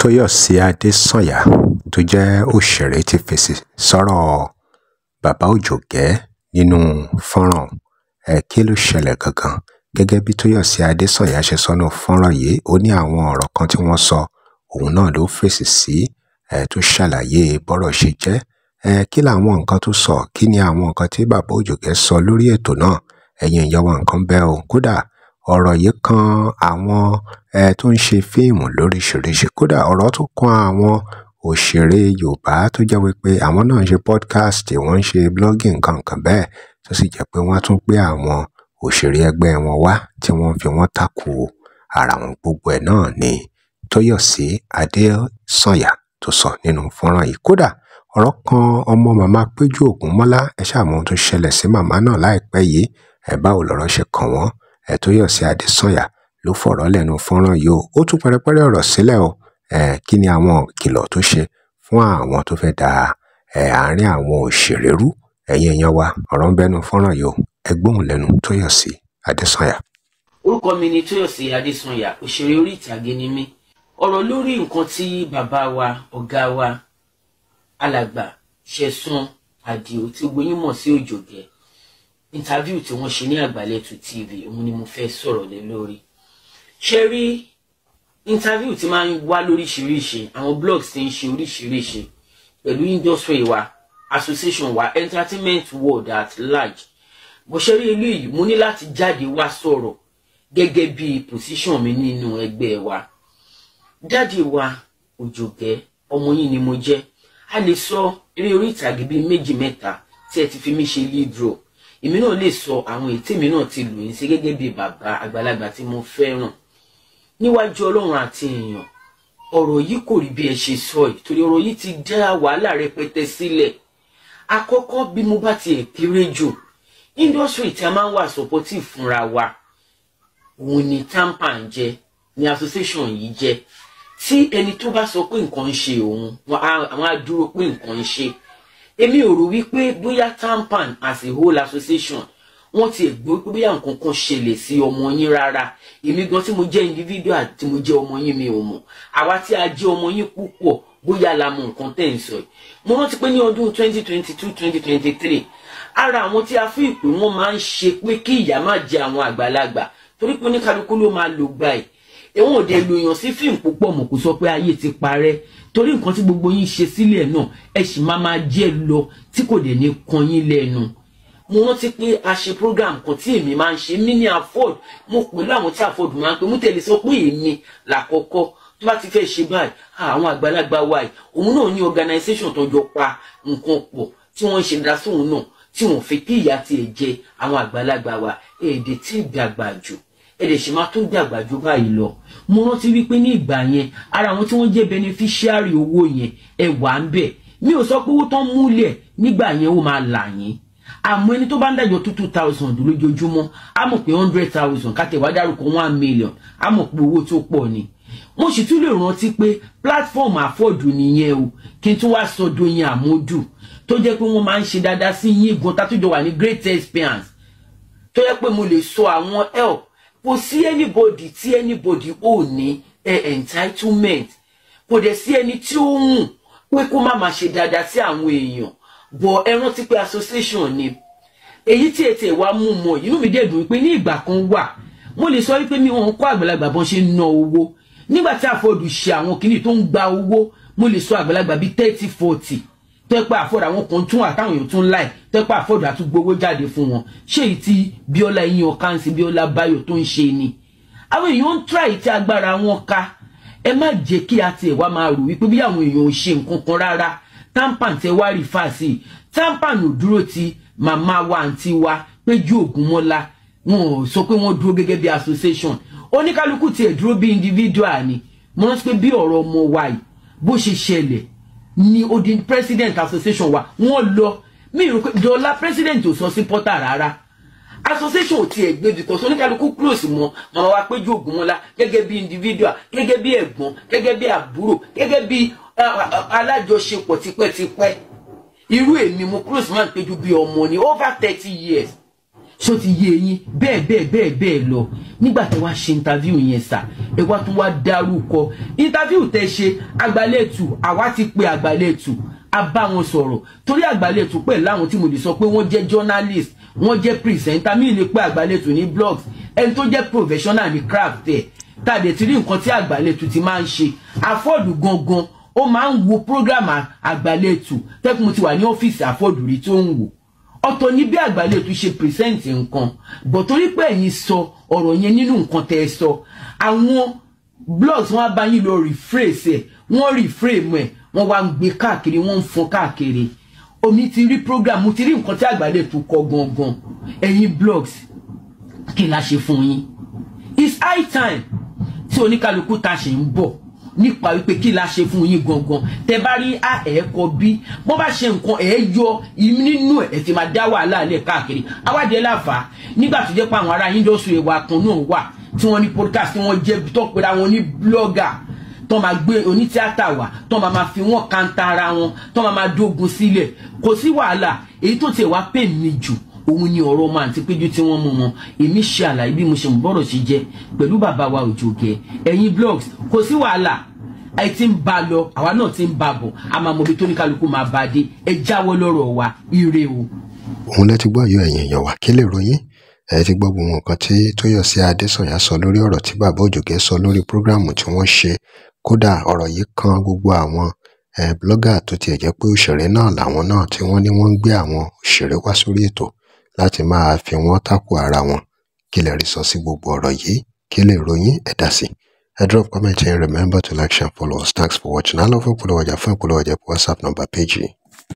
Tóyọ̀sí Adésànyà tó jẹ́ òṣèré ti fèsì sọ́rọ̀ Bàbá Òjògẹ́ nínú fọ́nrán. Kí ló ṣẹlẹ̀ gangan? Gẹ́gẹ́ bí Tóyọ̀sí Adésànyà ṣe sọ nínú fọ́nrán yìí, ó ní àwọn ọ̀rọ̀ kan tí wọ́n sọ, òun náà ló fèsì sí, tó ṣàlàyé bọ́rọ̀ ṣe jẹ́. Kí làwọn nǹkan tó sọ? Kí ni àwọn nǹkan tí Bàbá Òjògẹ́ sọ lórí ètò náà? Ẹ̀yin èèyàn wa, nǹkan bẹ́ẹ̀ o. Kódà ọ̀rọ̀ yìí kan àwọn tó ń ṣe fíìmù lóríṣiríṣi. Kódà ọ̀rọ̀ tó kan àwọn òṣèré Yorùbá tó jẹ́ wípé àwọn náà ń ṣe podcast, wọ́n ń ṣe blogging, nǹkan kan bẹ́ẹ̀, tó sì jẹ́ pé wọ́n tún gbé àwọn òṣèré ẹgbẹ́ wọn wá tí wọ́n fi wọ́n takò ara wọn. Gbogbo ẹ̀ náà ni Tóyọ̀sí Adésànyà tó sọ nínú fọ́nrán yìí. Kódà ọ̀rọ̀ kan ọmọ màmá Péjú Ògúnmọ́lá, ẹ ṣáà mọ ohun tó ṣẹlẹ̀ sí màmá náà láìpẹ́ yìí. Báwo lọ̀rọ̀ ṣe kàn wọ́n? Tóyọ̀sí Adésànyà ló fọ̀rọ̀ lẹ́nu fọ́nrán yìí o. Ó tún pẹrẹpẹrẹ ọ̀rọ̀ sílẹ̀ o. Kí ni àwọn ìkìlọ̀ tó ṣe fún àwọn tó fẹ́ da àárín àwọn òṣèré rú? Ẹ̀yin èèyàn wa, ọ̀rọ̀ ń bẹ́nu fọ́nrán yìí o. Ẹ gbóhùn lẹ́nu Tóyọ̀sí Adésànyà. Orúkọ mi ni Tóyọ̀sí Adésànyà, òṣèré orí ìtàgé ni mí. Ọ̀rọ̀ lórí nǹkan tí bàbá wa, ọ̀gá wa, alàgbà Ṣẹ̀san Àdìó tí gbogbo yín mọ̀ sí Òjògẹ́, interview tí wọ́n ṣe ní Àgbàlẹ̀tù TV, òun ni mo fẹ́ sọ̀rọ̀ lé lórí. Ṣe rí interview tí máa ń wá lóríṣiríṣi, àwọn blogs tí ń ṣe oríṣiríṣi pẹ̀lú industry wa, association wa, entertainment world at large. Bó ṣe rí eléyìí, mo ní láti jáde wá sọ̀rọ̀ gẹ́gẹ́ bí position mi nínú ẹgbẹ́ wa. Daddy wa Òjògẹ́, ọmọ yín ni mo jẹ́. A lè sọ eré orí ìtàgé bíi méjì mẹ́ta tí ẹ ti fi mí ṣe lead role. Èmi náà lè sọ àwọn ètè mi náà ti lù yín sí gẹ́gẹ́ bí bàbá àgbàlagbà tí mo fẹ́ràn. Níwájú Ọlọ́run àti èèyàn, ọ̀rọ̀ yìí kò rí bí ẹ ṣe sọ yìí, torí ọ̀rọ̀ yìí ti dá wàhálà rẹpẹtẹ sílẹ̀. Àkọ́kọ́, bí mo bá tiẹ̀ kéré jù, industry tí a máa ń wà supportive fúnra wa, òun ni TAMPAN jẹ́, ni association yìí jẹ́. Tí ẹni tó bá sọ pé nǹkan ń ṣe òun, àwọn á dúró pé nǹkan ń ṣe. Èmi ò rò wípé bóyá TAMPAN as a whole association, wọ́n ti gbọ́ pé bóyá nǹkan kan ṣẹlẹ̀ sí ọmọ yín rárá. Èmi gan tí mo jẹ́ individual, tí mo jẹ́ ọmọ yín, mi ò mọ̀. Àwa tí a jẹ́ ọmọ yín púpọ̀, bóyá la mọ̀ nǹkan tẹ̀ ń sọ yìí. Mo rántí pé ní ọdún 2022, 2023, ara àwọn tí a fún ìpè wọn máa ń ṣe pé kí ìyà má jẹ àwọn àgbàlagbà, torí pé oníkálukú ló máa lò gbà ẹ̀. Ẹ̀wọ̀n òde lòyàn sí fíìmù púpọ̀ mọ̀, kò sọ pé ayé ti parẹ́, torí nǹkan tí gbogbo yín ṣe sílẹ̀ náà, ẹ sì máa máa jẹ́ lọ tí kò dẹ̀ ní kan yín lẹ́nu. Mo rántí pé a ṣe program kan tí èmi máa ń ṣe mí ní AFOD. Mo pẹ̀lú àwọn tí AFOD máa ń pè, mo tẹ̀lé sọ pé èmi làkọ́kọ́ tó bá ti fẹ́ ṣe báyìí. Àwọn àgbàlagbà wa yìí, òun náà ní organisation tó jọ pa nǹkan pọ̀ tí wọ́n ń ṣe dá sóun náà, tí wọ́n fi kí ìyà tiẹ̀ jẹ àwọn àgbàlagbà wa. Èdè tí ìdàgbà jù, ẹ̀dẹ̀ sì máa tún dàgbà jù báyìí lọ. Mo rántí wípé ní ìgbà yẹn, ara àwọn tí wọ́n jẹ́ beneficiary owó yẹn, ẹ wà ń bẹ̀. Mi ò sọ pé owó tán múlẹ̀ nígbà yẹn ó máa là yín, àmọ́ ẹni tó bá ń dájọ́ 2,000 lójoojúmọ́, á mọ̀ pé 100,000, kátẹ̀wá dárúkọ 1 million, á mọ̀ pé owó tó pọ̀ ni. Mo sì tún lè rántí pé platform AFOD nìyẹn o. Kí n tún wá sọ Doyin Àmódù, tó jẹ́ pé wọ́n máa ń ṣe dáadáa sí yín gan, tá tó jọ wà ní Great Experience, tó jẹ́ pé mo lè sọ àwọn help. Kò sí anybody tí anybody ò ní entitlement, kò dẹ̀ sí ẹni tí ó hùn pé kó má máa ṣe dáadáa sí àwọn èèyàn bọ̀. Ẹ rántí pé association ni èyí tí ètò ìwà mú mọ. Inú mi dẹ̀ dùn pé ní ìgbà kan wà, mo lè sọ wípé mi ò ń kọ́ àgbàlagbà bọ́n ṣe ń ná owó. Nígbà tí AFOD ṣe àwọn kinní tó ń gba owó, mo lè sọ àgbàlagbà bíi 30, 40 tó yẹ pé AFOD, àwọn kan tún àtàwọn èèyàn tún láì tó yẹ pé AFOD àtúgbowó jáde fún wọn. Ṣé èyí tí Bíọ́lá eyín ọ̀kánsì, Bíọ́lá Báyọ̀ tó ń ṣe ni àwọn èèyàn ń try tí agbára wọn ká. Ẹ má jẹ́ kí a tiẹ̀ wá máa rò wípé bí àwọn èèyàn ò ṣe nǹkan kan rárá. TAMPAN tẹ wá rí fàásì, TAMPAN ò dúró ti màmá wa, àǹtí wa Péjú Ògúnmọ́lá. Wọn ò sọ pé wọ́n dúró gẹ́gẹ́ bí association, oníkálukú tiẹ̀ dúró bí individual ni. Mo rántí pé bí ọ̀rọ̀ ọmọ wa yìí bó ṣe ṣẹlẹ̀ ni odi president association wa wọ́n lọ. Mi rò pé dọ́là president ò sọ sí portal rárá, association ò tiẹ̀ gbé, because oníkálukú close mọ́ màmá wa Péjú Ògúnmọ́lá gẹ́gẹ́ bí individual, gẹ́gẹ́ bí ẹ̀gbọ́n, gẹ́gẹ́ bí àbúrò, gẹ́gẹ́ bí alájọṣepọ̀ tipẹ́tipẹ́. Irú èmi, mo close man Péjú bí ọmọ ní over 30 years. Ṣó ti yé yín? Bẹ́ẹ̀ bẹ́ẹ̀ bẹ́ẹ̀ bẹ́ẹ̀ lọ. Nígbà tẹ́ wá ṣe interview yẹn sà, ẹ wá tún wá dárúkọ interview tẹ́ ṣe Àgbàlẹ̀tù. Àwa ti pe Àgbàlẹ̀tù, a bá wọn sọ̀rọ̀ torí Àgbàlẹ̀tù pẹ̀lú àwọn tí mo lè sọ pé wọ́n jẹ́ journalist, wọ́n jẹ́ presenter. Mi lè pe Àgbàlẹ̀tù ní blogs, ẹni tó jẹ́ professional ní craft ẹ̀ tàdé tí rí nǹkan tí Àgbàlẹ̀tù ti máa ń ṣe. Àfọ́ọ̀dù gangan ó máa ń wo program Àgbàlẹ̀tù tẹ́kùn. Mo ti wà ní ọ́fíìsì Àfọ́ọ̀dù rí tó ń wò. Ọ̀tọ̀ ní bí Àgbàlẹ̀tù ṣe present nǹkan bọ̀, torí pé ẹ̀yin sọ ọ̀rọ̀ yẹn nínú nǹkan tẹ́ ẹ sọ, àwọn blogs wọ́n á bá yín lọ rephrase ẹ̀, wọ́n reframe ẹ̀, wọ́n wá ń gbé káàkiri, wọ́n ń fọn káàkiri. Omi ti rí program, mo ti rí nǹkan tí Àgbàlẹ̀tù kọ gangan. Ẹ̀yin blogs, kí la ṣe fún yín? It's high time tí oníkálukú ta ṣe ń bọ̀ nípa wípé kí la ṣe fún yín gangan. Tẹ bá rí a, ẹ kọ bí bọ́n bá ṣe nǹkan, ẹ yọ nínú ẹ ti máa dá wàhálà lẹ̀ káàkiri. Awádìí láfa nígbà tó jẹ́ pé àwọn ará industry wa kan náà wà tí wọ́n ní podcast, tí wọ́n jẹ́ tó pera wọn ní blogger, tó máa gbé onítíátà wá, tó máa fi wọ́n kanta ara wọn, tó máa dógun sílẹ̀. Kò sí wàhálà. Èyí tó tiẹ̀ wá pè mí jù, òun ni ọ̀rọ̀ ọmọ àǹtí Péjú tí wọ́n mú wọn. Èmi ṣe àlàyé bí mo ṣe mú bọ́rọ̀ ṣe jẹ́ pẹ̀lú bàbá wa Òjògẹ́. Ẹ̀yin blogs, kò sí wàhálà, ẹ ti ń ba lọ, àwa náà ti ń ba bọ̀, a máa mọ ibi tó ní kálukú máa bá dé. Ẹ jáwọ́ lọ́rọ̀ wa. Ire o. Òun lẹ ti gbọ́ yọ. Ẹ̀yin èèyàn wa, kí lè ròyìn? Ẹ ti gbọ́ gbogbo nǹkan tí Tóyọ̀sí Adésànyà sọ lórí ọ̀rọ̀ tí bàbá Òjògẹ́ sọ lórí program tí wọ́n ṣe. Kódà ọ̀rọ̀ yìí kan gbogbo àwọn blogger tó tiẹ̀ jẹ́ pé òṣèré náà làwọn náà, tí wọ́n ní wọ́n ń gbé àwọn òṣèré wá sórí ètò láti máa fi wọ́n tákù ara wọn. Kí lẹ rí sọ sí gbogbo ọ̀rọ̀ yìí? Kí lè ròyìn? Ẹ dá sí, ẹ drop comment and remember to like, share, follow us. Thanks for watching. Alọ́ fún ìpolówó ọjà, fún ìpolówó ọjà, WhatsApp number page yìí.